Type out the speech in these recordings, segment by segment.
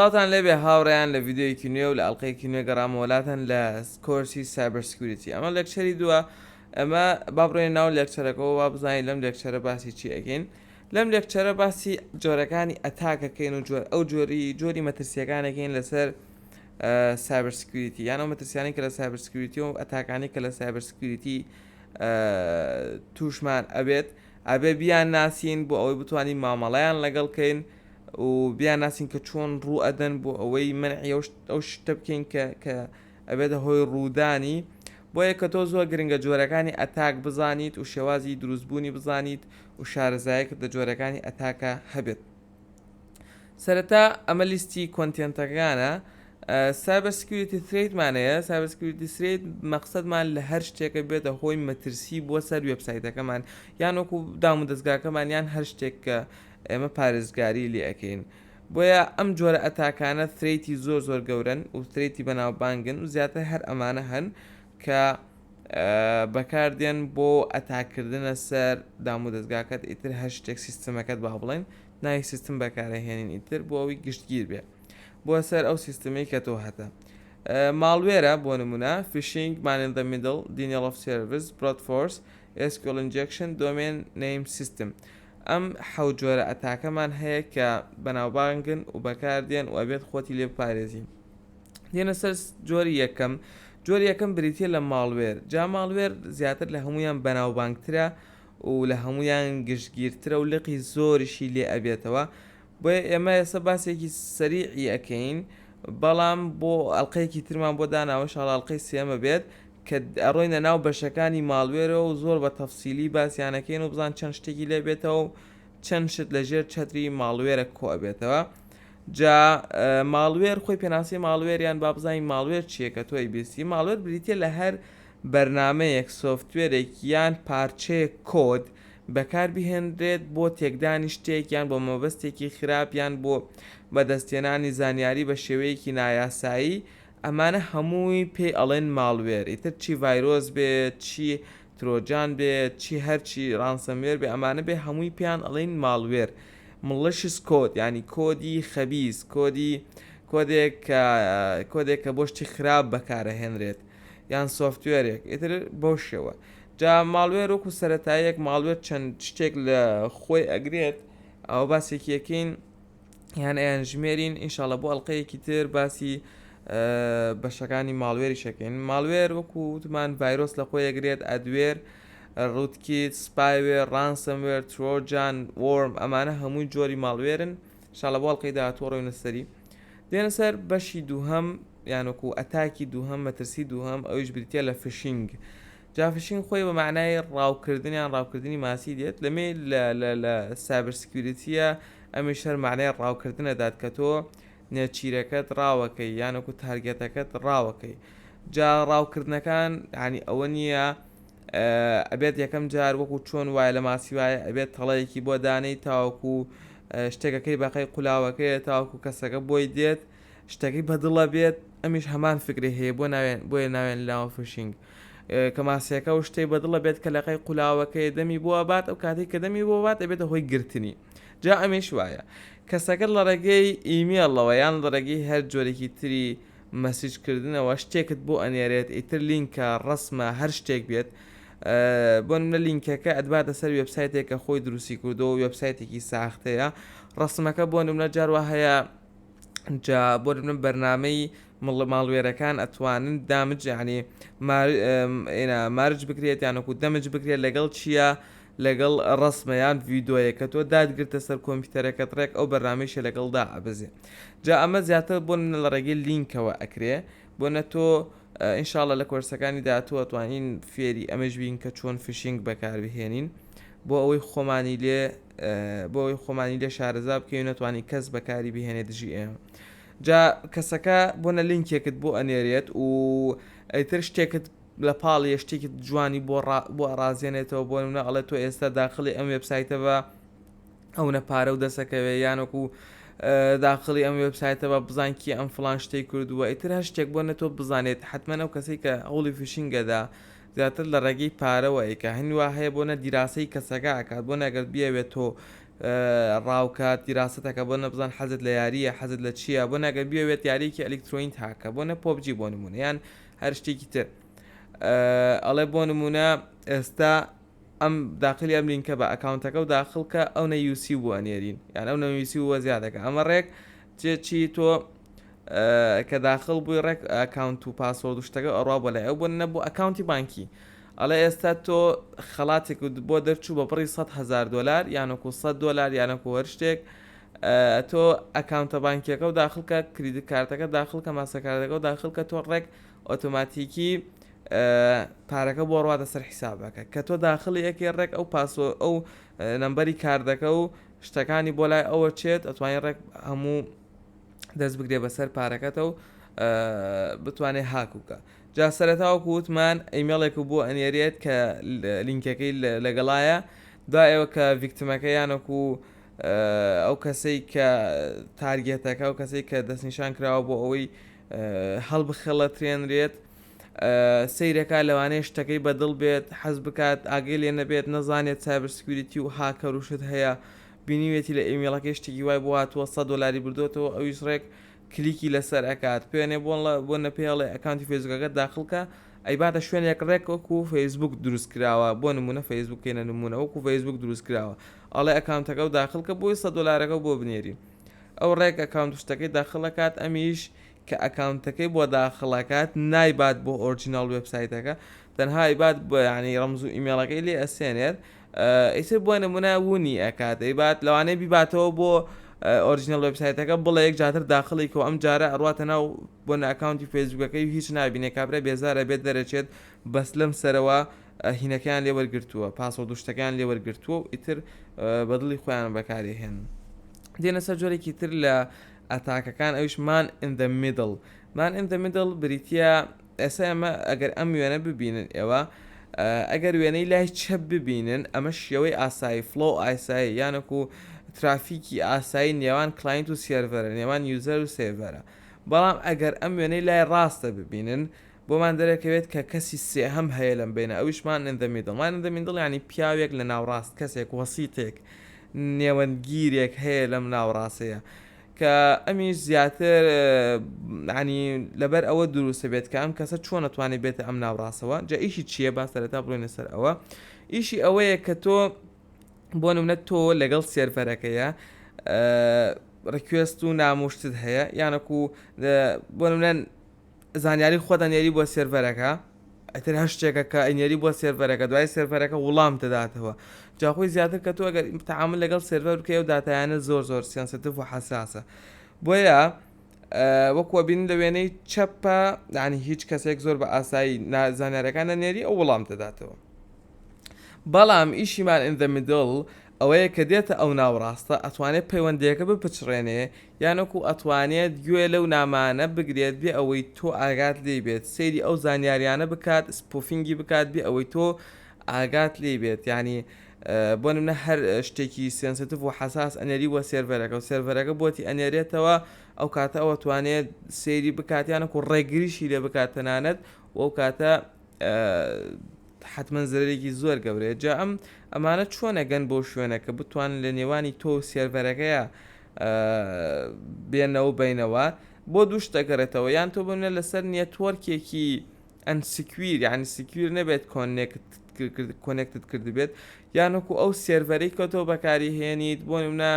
سڵاوتان لێبێ هاوڕێیان لە ڤیدیۆیەکی نوێ و لە ئەڵقەیەکی نوێ گەڕامەوە لاتان لە کۆرسی cyber security ئەمە lecture ی دووە ئەمە با بڕۆینە ناو lecture ەکەوە با بزانین لەم lecture ە باسی چی ئەکەین لەم lecture ە باسی جۆرەکانی attack ەکەین و جۆر ئەو جۆری جۆری مەترسیەکانەکەین لەسەر cyber security یان ئەو مەترسیانی کە لە cyber security و attack انی کە لە cyber security توشمان ئەبێت ئەبێ بیان ناسین بۆ ئەوەی بتوانین مامەڵەیان لەگەڵ کەین و بیانناسین کە چۆن ڕوو ئەدەن بۆ ئەوەی مەنعی ئەو شتە بکەین کە کە ئەبێتە هۆی ڕوودانی بۆیە کە تۆ زۆر گرنگە جۆرەکانی attack بزانیت و شێوازی دروستبوونی بزانیت و شارەزایەکت لە جۆرەکانی attack ە هەبێت سەرەتا ئەمە لیستی content ەکانە cyber security threat مان هەیە cyber security threat مەقسەدمان لە هەر شتێکە بێتە هۆی مەترسی بۆ سەر وێبسایتەکەمان یان وەکو دام و دەستگاکەمان یان هەر شتێک کە ئێمە پارێزگاری لێ ئەکەین بۆیە ئەم جۆرە attack انە threat ی زۆر زۆر گەورەن و threat ی بەناوبانگن و زیاتر هەر ئەمانە هەن کە بەکاردێن بۆ ئەتاکردنە سەر دام و دەستگاکەت ئیتر هەر شتێک سیستمەکەت با بڵێن ناوی سیستم بەکارەهێنین ئیتر بۆ ئەوی گشتگیر بێ بۆ سەر ئەو سیستمەی کە تۆ هەتە malware ە بۆ نمونە phishing man in the middle denial of service brute force SQL injection domain name system ئەم حەوت جۆرە attack ەمان هەیە کە بەناوبانگن و بەکاردێن و ئەبێت خۆتی لێ بپارێزی. دێنە سەر جۆری یەکەم، جۆری یەکەم بریتیە لە malware، جا malware زیاتر لە هەموویان بەناوبانگترە و لە هەموویان گشتگیرترە و لقی زۆریشی لێ ئەبێتەوە، بۆیە ئێمە ئێستا باسێکی سەریعی ئەکەین بەڵام بۆ ئەڵقەیەکی ترمان بۆ داناوە ئینشاڵڵا ئەڵقەی سێمە بێت کە ئەڕۆینە ناو بەشەکانی malware ەوە و زۆر بە تەفسیلی باسیان ئەکەین و بزان چەند شتێکی لێ بێتەوە و چەند شت لە ژێر چەتری malware ە کۆ ئەبێتەوە جا malware خۆی پێناسی malware یان با بزانین malware چییە کە تۆی بیستی malware بریتە لە هەر بەرنمەیەک software ێک یان پارچەیەک کۆد بەکاربهێنرێت بۆ تێکدانی شتێک یان بۆ مەبەستێکی خراپ یان بۆ بەدەستهێنانی زانیاری بە شێوەیەکی نایاسایی ئەمانە هەمووی پێی ئەڵێن malware ئیتر چی ڤایرۆس بێت چی trojan بێت چی هەرچی ransomware بێ ئەمانە بێ هەمووی پێیان ئەڵێن malware malicious code یانی کۆدی خەبیس کۆدی کۆدێک کە کۆدێک کە بۆ شتی خراپ بەکارەهێنرێت یان software ێک ئیتر بەو شێوە جا malware وەکو سەتاییەک malware چەند شتێک لە خۆی ئەگرێت ئەوە باسێکی یەکەین یان ئەیان ژمێرین ئینشاڵە بۆ ئەڵلقەیەکی تر باسی بەشەکانی malware ی شەکەین malware وەکو وتمان ڤایرۆس لە خۆی ئەگرێت adware rootkit spyware ransomware trojan worm ئەمانە هەمووی جۆری malware ن شاڵە بۆ ئەڵلقەی داهاتوو ڕۆینە سەری دێنە سەر بەشی دووهەم یان وەکو attack ی دووهەم مەترسی دووهەم ئەویش بریتە لە phishing جا phishing خۆی بە معنای ڕاوکردن یان ڕاوکردنی ماسی دێت لەمێ لە لە لە cyber security ە ئەمیش هەر معنای ڕاوکردنە دات کە تۆ نێچیرەکەت ڕاوەکەی یان وەکو target ەکەت ڕاوەکەی جا ڕاوکردنەکان ینی ئەوە نییە ئەبێت یەکەم جار وەکو چۆن وایە لە ماسی وایە ئەبێت تەڵەیەکی بۆ دانەی تاوەکو شتێکەکەی بەقەی قولاوەکەیە تاوەکو کەسەکە بۆی دێت شتەکەی بەدڵە بێت ئەمیش هەمان فکری هەیە بۆ ناوێن بۆیە ناوێن لاوە phishing کە ماسیەکە و شتەی بەدڵە بێت کە لەقەی قولاوەکەی دەمی بۆ بات ئەو کاتێک کە دەمی بۆ بات ئەبێتە هۆی گرتنی جا ئەمیش وایە کەسەکە لە ڕێگەی ئیمێڵەوە یان لە ڕێگەی هەر جۆرێکی تری message کردنەوە شتێکت بۆ ئەنێرێت ئیتر لینکە ڕسمە هەر شتێک بێت بۆ نمونە لینکەکە ئەتباتە سەر وێبسایتێک کە خۆی دروستی کردەوە وێبسایتێکی ساختەیە ڕسمەکە بۆ نمونە جاروا هەیە جا بۆ نمونە بەرنامەی malware ەکان ئەتوانن damage یعنی merge بکرێت یانەکو دەمج بکرێت لەگەڵ چییە لەگەڵ ڕەسمە یان ڤیدۆیە کە تۆ داتگرتە سەر کۆمپیوتەرەکەت ڕێک ئەو بەرنامەیشە لەگەڵدا ئەبەزێ جا ئەمە زیاتر بۆ نمونە لە ڕێگەی لینکەوە ئەکرێ بۆ نە تۆ ئینشاڵە لە کۆرسەکانی داهاتوو ئەتوانین فێری ئەمەش بین کە چۆن phishing بەکاربهێنین بۆ ئەوەی خۆمانی لێ بۆ ئەوەی خۆمانی لێ شارەزا بکەین نەتوانین کەس بەکاری بهێنێ دژی ئێمە جا کەسەکە بۆ نە لینکێکت بۆ ئەنێرێت و ئەیتر شتێکت لە پاڵیە شتێکی جوانی بۆ بۆ ئەڕازێنێتەوە بۆ نمونە ئەڵێ تۆ ئێستا داخلی ئەم وێبسایتە بە ئەونە پارە و دەسەکەوێ یانەکو داخلی ئەم وێبسایتە بە بزان کی ئەم فلان شتەی کردووە ئیتر هەر شتێک بۆ نە تۆ بزانێت حتمما ئەو کەسەی کە هەوڵی phishing ەدا زیاتر لە ڕێگەی پارەوە ئەیکا هەنوا هەیە بۆ نە دیراسەی کەسەکە ئەکات بۆ نەگەر بیەوێت تۆ. ڕاوکات دیراسەتەکە بۆ نەبزان حەزت لە یاریە حەزت لە چییە بۆ نەگەر بیەوێت یاریەکی ئەلیکترۆنیت هاکە بۆ نە PUBG بۆ نمونە یان هەر شتێکی تر ئەڵێ بۆ نمونە ئێستا ئەم داخلی ئەم لینکە بە ئەکاونتەکە و داخل کە ئەو نە UC بۆ ئەنێرین یان ئەو نە UC وە زیادەکە ئەمە ڕێک چێ چی تۆ کە داخل بووی ڕێک ئەکاونت و password و شتەکە ئەڕوا بۆ لای ئەو بۆ نەبوو ئەکاونتی بانکی ئەڵێ ئێستا تۆ خەڵاتێک بۆ دەرچوو بە بڕی 100 هزار دلار یانەکو 100 دلار یانەکو هەر شتێک تۆ ئەکاونتە بانکیەکە و داخلکە credit کارتەکە داخلکە ماستەرکارتەکە و داخلکە تۆ ڕێک ئۆتۆماتیکی پارەکە بۆ ڕواتە سەر حیسابەکە کە تۆ داخلی ئەکەی ڕێک ئەو پاسۆ ئەو نەمبەری کاردەکە و شتەکانی بۆ لای ئەوە چێت ئەتوانین ڕێک هەموو دەست بگرێ بەسەر پارەکەتە و بتوانێت هاکوکە جا سەرەتا وەکو وتمان ئیمێڵێک و بۆ ئەنێرێت کە لینکەکەی لەگەڵایە دوایەوە کە victim ەکە یانەکو ئەو کەسەی کە target ەکە و کەسێک کە دەستنیشان کراوە بۆ ئەوەی هەڵبخەڵەترێنرێت سەیرەکە لەوانەیە شتەکەی بەدڵ بێت حەز بکات ئاگەی لێ نەبێت نەزانێت cyber security و هاکەر و شت هەیە بینیوێتی لە ئیمێڵەکەی شتێکی وای بۆ هاتووە 100 دۆلاری بردوێتەوە ئەویش ڕێک کلیکی لەسەر ئەکات پێێنێ بۆ بۆ نەپێڵێ ئەکاونتی فەیسبوکەکە داخڵکە ئەیباتە شوێنێک ڕێک وەکو فەیسبوک دروست کراوە بۆ نمونە فەیسبوک کەینە نمونە وەکو فەیسبوک دروست کراوە ئەڵێ ئەکاونتەکە و داخڵکە بۆی 100 دۆلارەکە بۆ بنێری ئەو ڕێک ئەکاونت شتەکەی داخڵەکات ئەمیش کە ئەکاونتەکەی بۆ داخڵەکات نایبات بۆ original وێبسایتەکە تەنها ئەیبات بۆ یعنی ڕەمز و ئیمێڵەکەی لێ ئەسێنێت ئیتر بۆ نمونە ونی ئەکات ئەیبات لەوانەیە بیباتەوە بۆ original وێبسایتەکە بڵێ یەک جاتر داخڵی کە ئەم جارە ئەڕواتە ناو بۆ ئەکاونتی فەیسبوکەکەی و هیچ نابینێ کابرا بێزارە بێت دەرەچێت بەس لەم سەرەوە هینەکەیان لێ وەرگرتووە password و شتەکان لێ وەرگرتووە و ئیتر بەدڵی خۆیان بەکاری هێن دێنە سەر جۆرێکی تر لە attack ەکان ئەویش man in the middle man in the middle بریتە ئێستا ئێمە ئەگەر ئەم وێنە ببینن ئێوە ئەگەر وێنەی لای چەپ ببینن ئەمە شێوەی ئاسایی flow ئاسایی یانەکو ترافیکی ئاسایی نێوان client و server ە نێوان user و server ە بەڵام ئەگەر ئەم وێنەی لای ڕاستە ببینن بۆمان دەرەکەوێت کە کەسی سێهەم هەیە لەم بینە ئەویش man in the middle man in the middle ینی پیاوێک لە ناوڕاست کەسێک وەسیتێک نێوەندگیرێک هەیە لەم ناوڕاستەیە کە ئەمیش زیاتر ینی لەبەر ئەوە دروستە بێت کە ئەم کەسە چۆن ئەتوانێت بێتە ئەم ناوڕاستەوە جا ئیشی چییە با سەرەتا بڕۆینە سەر ئەوە ئیشی ئەوەیە کە تۆ بۆ نمونە تۆ لەگەڵ سێرڤەرەکەیە request و ناموشتت هەیە یانەکو بۆ نمونە زانیاری خۆت ئەنێری بۆ سێرڤەرەکە ئەتر هەر شتێکە کە ئەنێری بۆ سێرڤەرەکە دوای سێرڤەرەکە وڵام دەداتەوە جاخۆی زیاتر کە تۆ ئەگەر تعامل لەگەڵ سێرڤەر بکەی و داتایانە زۆر زۆر sensitive و حساسە بۆیە وەکو بین لە وێنەی چەپە ینی هیچ کەسێک زۆر بە ئاسایی زانیارەکان نەنێری ئەو وڵام دەداتەوە بەڵام ئیشی man in the middle ئەوەیە کە دێتە ئەو ناوڕاستە ئەتوانێت پەیوەندیەکە بپچڕێنێ یان وەکو ئەتوانێت گوێ لەو نامانە بگرێت بێ ئەوەی تۆ ئاگات لێی بێت سەیری ئەو زانیاریانە بکات spoofing ی بکات بێ ئەوەی تۆ ئاگات لێی بێت یانی بۆ نمونە هەر شتێکی sensitive و حەساس ئەنێری بۆ سێرڤەرەکە و سێرڤەرەکە بۆتی ئەنێرێتەوە ئەو کاتە ئەوە توانێت سەیری بکات یانەکو ڕێگریشی لێ بکات تەنانەت و ئەو کاتە حتمما زەرێکی زۆر گەورەیە جا ئەم ئەمانە چۆن ئەگەن بۆ شوێنە کە بتوانن لە نێوانی تۆ و سێرڤەرەکەیە بێنەوە بینەوە بۆ دوو شت دەگەڕێتەوە یان تۆ بمنە لەسەر network ێکی unsecure یعنی secure نەبێت connected کردبێت یانوەکو ئەو سێرڤەری کە تۆ بەکاری هێنیت بۆ نمونە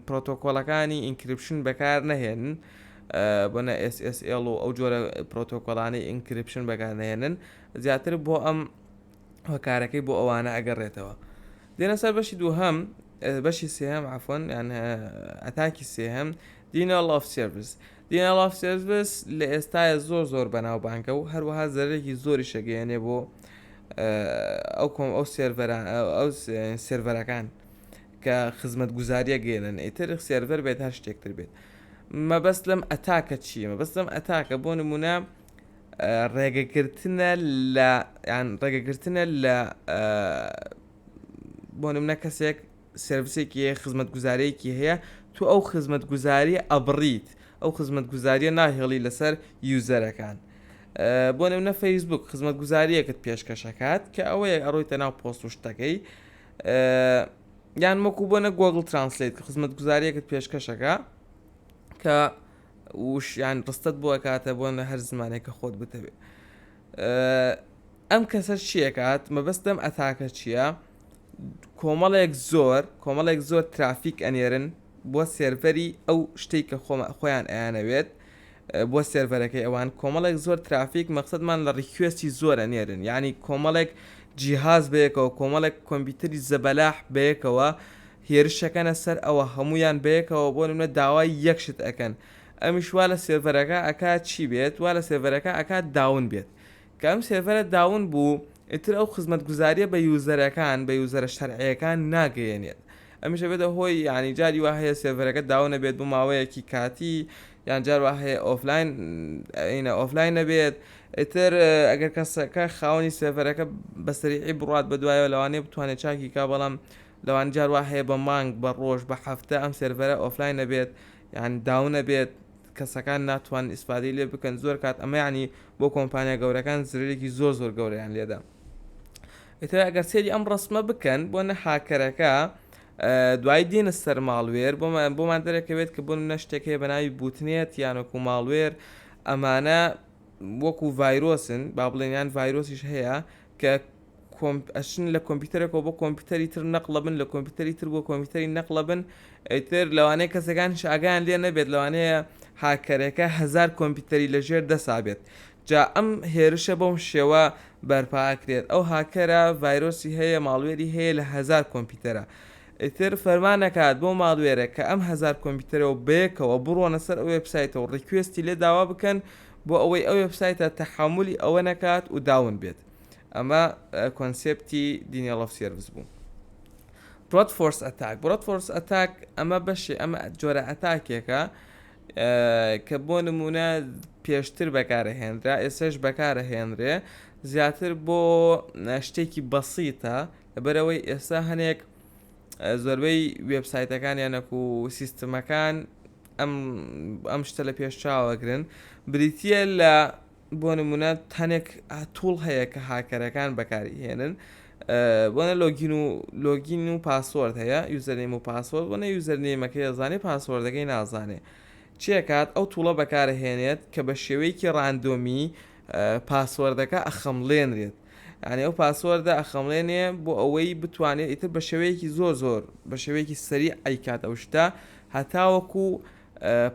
پرۆتۆکۆلەکانی encryption بەکار نەهێنن بۆنە SSL و ئەو جۆرە پرۆتۆکۆلانەی encryption بەکار نەهێنن زیاتر بۆ ئەم هۆکارەکەی بۆ ئەوانە ئەگەڕێتەوە دێنە سەر بەشی دووهەم بەشی سێهەم عفوەن یان attack ی سێهەم denial of service denial of service لە ئێستاە زۆر زۆر بەناوبانگە و هەروەها زەرێکی زۆری شەگەیەنێ بۆ ئەو کۆم ئەو سێرڤەرە ئەو سێرڤەرەکان کە خزمەت گوزاریە گەێنن ئیتر سێرڤەر بێت هەر شتێکتر بێت مەبەست لەم attack ە چییە مەبەست لەم attack ە بۆ نمونە ڕێگەگرتنە لە یان ڕێگەگرتنە لە بۆ نمونە کەسێک سێرڤسێکی هەیە خزمەتگوزاریەکی هەیە تۆ ئەو خزمەتگوزاری ئەبڕیت ئەو خزمەتگوزاریە ناهێڵی لەسەر user ەکان بۆ نمونە فەیسبوک خزمەتگوزاریەکت پێشکەشەکات کە ئەوەیە ئەڕۆیتە ناو پۆست و شتەکەی. یان وەکو بۆنە Google Translate خزمەتگوزاریەکت پێشکەشەکە کە وش یان ڕستت بۆ ئەکاتە بۆ نە هەر زمانێک کە خۆت بتەوێت ئەم کەسە چیەکات مەبەستم attack ە چییە کۆمەڵێک زۆر کۆمەڵێک زۆر ترافیک ئەنێرن بۆ سێرڤەری ئەو شتێک کە خۆیان ئەیانەوێت بۆ سێرڤەرەکەی ئەوان کۆمەڵێک زۆر ترافیک مەقسەدمان لە request ی زۆر ئەنێرن یعنی کۆمەڵێک جیهاز بەیەکەوە کۆمەڵێک کۆمپیوتەری زەبەلاح بەیەکەوە هێرشەکەنە سەر ئەوە هەمویان بەیەکەوە بۆ نمونە داوای یەک شت ئەکەن ئەمیش وا لە سێرڤەرەکە ئەکات چی بێت وا لە سێرڤەرەکە ئەکات down بێت کە ئەم سێرڤەرە down بوو ئیتر ئەو خزمەتگوزاریە بە user ەکان بە user ە شەرعیەکان ناگەیەنێت ئەمیش ئەبێتە هۆی یانی جاری وا هەیە سێرڤەرەکە down ئەبێت بۆ ماوەیەکی کاتی یان جار وا هەیە offline ئینە offline نەبێت ئیتر ئەگەر کەسەکە خاوەنی سێرڤەرەکە بە سەریعی بڕات بە دوایەوە لەوانەیە بتوانێت چاکی کا بەڵام لەوان جار وا هەیە بە مانگ بە ڕۆژ بە هەفتە ئەم سێرڤەرە offline نەبێت یان down نەبێت کەسەکان ناتوان ئیسفادەی لێ بکەن زۆر کات ئەمە یعنی بۆ کۆمپانیا گەورەکان زرێکی زۆر زۆر گەورەیان لێدا ئیتر ئەگەر سەیری ئەم ڕسمە بکەن بۆ نە هاکەرەکە دوای دێنە سەر malware بۆمان بۆمان دەرەکەوێت کە بۆ نە شتێک هەیە بە ناوی botnet یان وەکو malware ئەمانە وەکو ڤایرۆسن با بڵێن یان ڤایرۆسیش هەیە کە ئەچن لە کۆمپیوتەرێکەوە بۆ کۆمپیوتەری تر نەقڵەبن لە کۆمپیوتەری تر بۆ کۆمپیوتەری نەقڵەبن ئیتر لەوانەیە کەسەکانیش ئاگایان لێ نەبێت لەوانەیە هاکەرەکە هەزار کۆمپیوتەری لەژێر دەسا بێت جا ئەم هێرشە بەم شێوە بەرپا ئەکرێت ئەو هاکەرە ڤایرۆسی هەیە malware ی هەیە لە هەزار کۆمپیوتەرە ئیتر فەرمان ئەکات بۆ malware ە کە ئەم هەزار کۆمپیوتەرەوە بەیەکەوە بڕۆنە سەر ئەو وێبسایتە و request ی لێ داوا بکەن بۆ ئەوەی ئەو وێبسایتە تەحەمولی ئەوە نەکات و down بێت ئەمە concept ی denial of service بوو. Brute force attack brute force attack ئەمە بەشێ ئەمە جۆرە attack ێکە کە بۆ نمونە پێشتر بەکارەهێنرا ئێسش بەکارەهێنرێ زیاتر بۆ شتێکی بەسیتە لەبەرەوەی ئێستا هەنێک زۆربەی وێبسایتەکان یانەک و سیستمەکان ئەم ئەم شتە لە پێش چاوەگرن بریتە لە بۆ نمونە تەنێک tool هەیە کە هاکەرەکان بەکاری هێنن بۆنە login و login و password هەیە username و password بۆنە username ەکەی ئەزانێ password ەکەی نازانێ چیەکات ئەو tool ە بەکارهێنێت کە بە شێوەیەکی random ی password ەکە ئەخەمڵێنرێت یعنی ئەو password ە ئەخەمڵێنێ بۆ ئەوەی بتوانێت ئیتر بە شێوەیەکی زۆر زۆر بە شێوەیەکی سەری ئەیکات ئەو شتە هەتاوەکو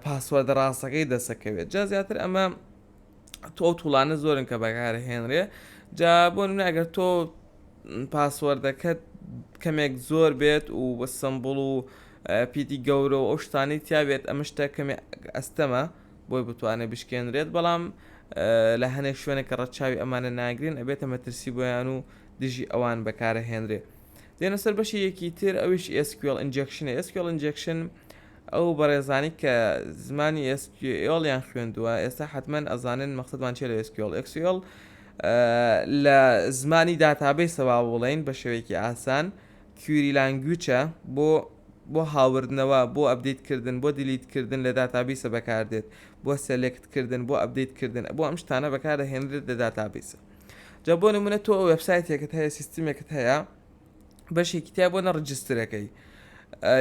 password ە ڕاستەکەی دەسەکەوێت جا زیاتر ئەمە تۆ ئەو tool انە زۆرن کە بەکارهێنرێ جا بۆ نمونە ئەگەر تۆ password ەکەت کەمێک زۆر بێت و بە symbol و پیتی گەورە و ئەو شتانەی تیا بێت ئەمە شتە کەمێ ئەستەمە بۆی بتوانێت بشکێنرێت بەڵام لە هەنێک شوێنێک کە ڕەچاوی ئەمانە ناگرن ئەبێتە مەترسی بۆیان و دژی ئەوان بەکارەهێنرێ دێنە سەر بەشی یەکی تر ئەویش SQL injection SQL injection ئەو بەڕێزانەی کە زمانی SQL یان خوێندووە ئێستا حتمما ئەزانن مەقسەدمان چیە لە SQL SQL لە زمانی database ەوە بڵێین بە شێوەیەکی ئاسان query language ە بۆ بۆ هاوردنەوە بۆ update کردن بۆ delete کردن لە database ە بەکاردێت بۆ select کردن بۆ update کردن بۆ ئەم شتانە بەکاردەهێنرێت لە database ە جا بۆ نمونە تۆ وێبسایتێکت هەیە سیستمێکت هەیە بەشێکی تیا بۆ نە register ەکەی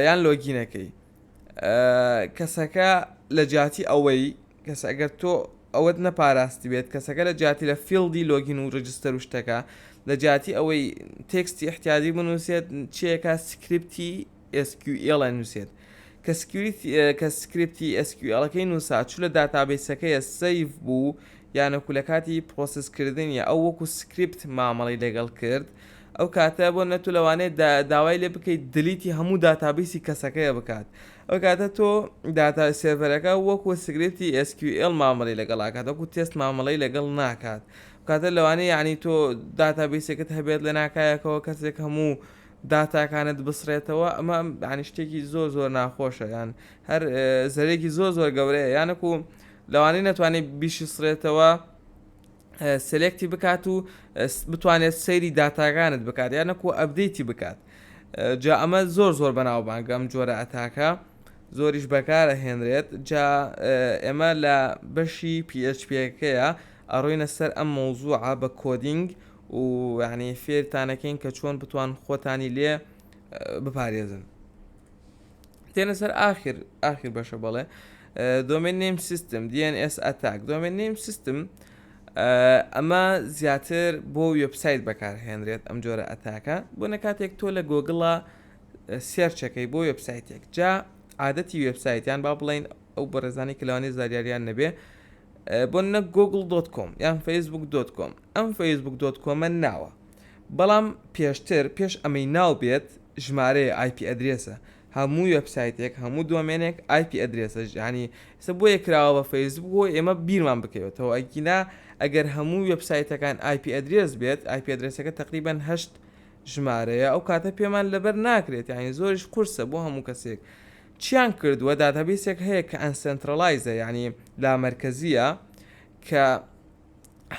یان login ەکەی کەسەکە لە جیاتی ئەوەی کەس ئەگەر تۆ ئەوەت نەپاراستی بێت کەسەکە لە جیاتی لە field ی login و register و شتەکە لە جیاتی ئەوەی text ی احتیادی بنووسێت چیەکە script ی SQL نووسێت کە سکریپتی کە script ی SQL ەکەی نووسا چ لە database ەکەیە save بوو یانەکو لە کاتی process کردنیە ئەو وەکو سکریپت مامەڵی لەگەڵ کرد ئەو کاتە بۆ نە تۆ لەوانەیە داوای لێ بکەیت delete ی هەموو database ی کەسەکەیە بکات ئەو کاتە تۆ داتا سێرڤەرەکە وەکو script ی SQL مامەڵی لەگەڵ ئاکات وەکو تێست مامەڵی لەگەڵ ناکات کاتە لەوانەیە یعنی تۆ database ێکت هەبێت لە ناکایەکەوە کەسێک هەموو داتاکانت بسڕێتەوە ئەمە ینی شتێکی زۆر زۆر ناخۆشە یان هەر زەرێکی زۆر زۆر گەورەیە یانەکو لەوانەیە نەتوانێت بیشی سڕێتەوە select ی بکات و بتوانێت سەیری داتاکانت بکات یانەکو update ی بکات جا ئەمە زۆر زۆر بەناوبانگە ئەم جۆرە attack ە زۆریش بەکارە هێنرێت جا ئێمە لە بەشی PHP ەکەیە ئەڕۆینە سەر ئەم مەوزوعە بە coding و یعنی فێرتانەکەین کە چۆن بتوان خۆتانی لێ بپارێزن. تێنە سەر ئاخر ئاخر بەشە بەڵێ domain name system DNS attack domain name system ئەمە زیاتر بۆ وێبسایت بەکارهێنرێت ئەم جۆرە attack ە بۆ نە کاتێک تۆ لە گۆگڵە search ەکەی بۆ وێبسایتێک جا عادەتی وێبسایت یان با بڵین ئەو بەڕێزانی کە لەوانەیە زاریاریان نەبێ بۆ نە Google dot com یان Facebook dot com ئەم Facebook dot com ە ناوە بەڵام پێشتر پێش ئەمەی ناو بێت ژمارەیە IP address ە هەموو وێبسایتێک هەموو domain ێک IP address ە یانی ئێستا بۆیە کراوە بە فەیسبوک بۆ ئێمە بیرمان بکەوێتەوە ئەگینا ئەگەر هەموو وێبسایتەکان IP address بێت IP address ەکە تقریبا هەشت ژمارەیە ئەو کاتە پێمان لەبەر ناکرێت یعنی زۆریش قورسە بۆ هەموو کەسێک چیان کردووە database ێک هەیە کە uncentralized ە یعنی لامەرکەزیە کە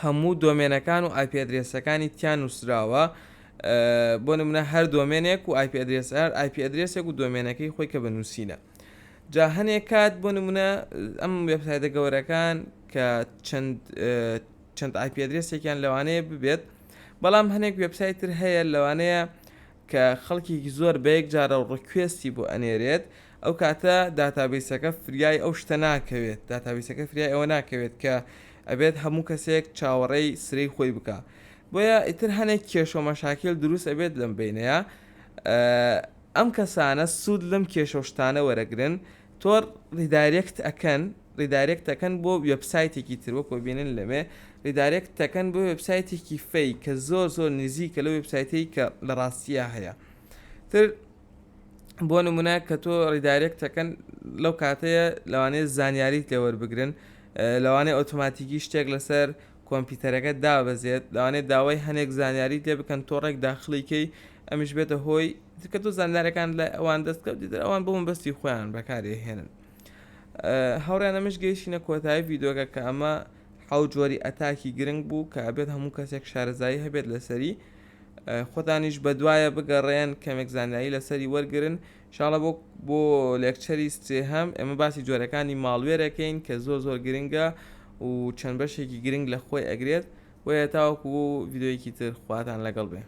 هەموو domain ەکان و IP address ەکانی تیا نووسراوە بۆ نمونە هەر domain ێک و IP address هەر IP address ێک و domain ەکەی خۆی کە بەنووسینە جا هەنێک کات بۆ نمونە ئەم وێبسایتە گەورەکان کە چەند چەند IP address ێکیان لەوانەیە ببێت بەڵام هەنێک وێبسایت تر هەیە لەوانەیە کە خەڵکێکی زۆر بەیەک جارە request ی بۆ ئەنێرێت ئەو کاتە database ەکە فریای ئەو شتە ناکەوێت database ەکە فریای ئەوە ناکەوێت کە ئەبێت هەموو کەسێک چاوەڕێی سرەی خۆی بکا بۆیە ئیتر هەنێک کێشە و مەشاکیل دروست ئەبێت لەم بەینەیا ئەم کەسانە سوود لەم کێشە و شتانە وەرەگرن تۆ redirect ئەکەن redirect ئەکەن بۆ وێبسایتێکی تر وەکو بینن لەوێ redirect ئەکەن بۆ وێبسایتێکی fake کە زۆر زۆر نزیکە لەو وێبسایتەی کە لە ڕاستیە هەیە تر بۆ نمونە کە تۆ redirect ئەکەن لەو کاتەیە لەوانەیە زانیاریت لێوەربگرن لەوانەیە ئۆتۆماتیکی شتێک لەسەر کۆمپیوتەرەکە دابەزێت لەوانەیە داوای هەنێک زانیاریت لێ بکەن تۆ ڕێک داخلی کەی ئەمیش بێتە هۆی کە تۆ زانیارەکان لە ئەوان دەست کەوت دیتر ئەوان بۆ مەبەستی خۆیان بەکارێ هێنن هاوڕیان ئەمەش گەیشتینە کۆتایی ڤیدیۆکە کە ئەمە حەو جۆری attack ی گرنگ بوو کە ئەبێت هەموو کەسێک شارەزایی هەبێت لەسەری خۆتانیش بەدوایە بگەڕێن کەمێک زانیاری لەسەری وەرگرن شاڵە بۆ بۆ lecture ی سێهەم ئێمە باسی جۆرەکانی malware ەکەین کە زۆر زۆر گرنگە و چەند بەشێکی گرنگ لە خۆی ئەگرێت بۆیە تاوەکو ڤیدیۆیەکی تر خواتان لەگەڵ بێ.